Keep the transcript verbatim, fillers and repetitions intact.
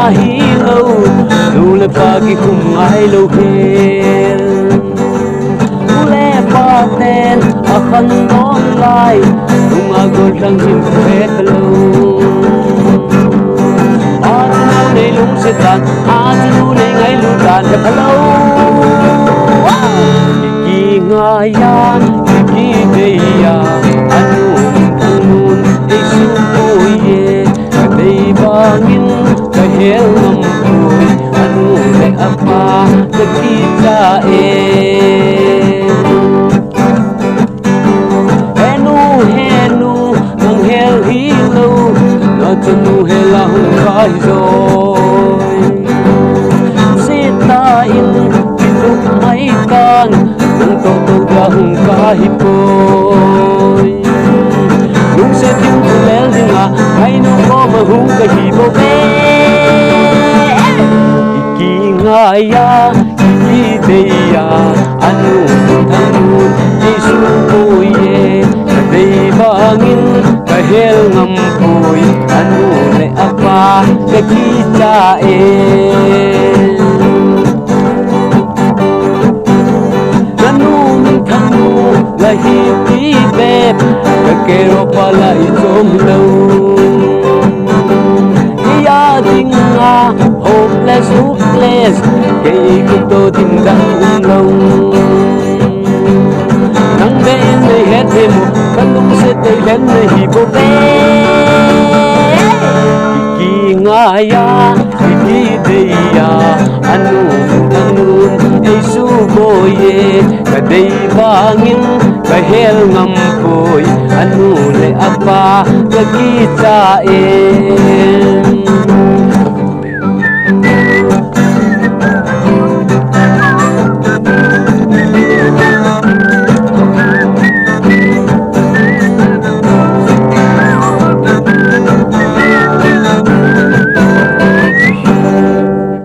Hilou, nu le pa kikhum ngailou hel. Nu le pa ten akhandoh lai, nunga gollhang hin phet lou. Achanu nei lungset tan, achanu nei ngailut tan hephalou. Kingaiya, kideiya, anu thang nun eisuboi e. Kadei bangin kahel ngampoi, anu le apa kakicha e. Henu, henu, nang hel hilou, nachanu hel a hung kahijoi. Seta in kilup maitan, nang toh tou dia hung kahipoi. Lungset ding, lel dinga, ngainu koma hung kahibouve. Kingaiya, kideiya, anu thang nun eisuboi e. Kadei bangin kahel ngampoi, anu le apa kakicha e. Nanu minthang nu la hiti bep, ka care of a la ichom lou. Kei a dinga hopeless, hopeless, kei kitoh ding dang umlou. Nang beh in neihet hemo, kalungset teilen nahibouve. Kingaiya, kideiya, anu thang nun eisuboi e. Kadei bangin kahel ngampoi, anu le apa kakicha e.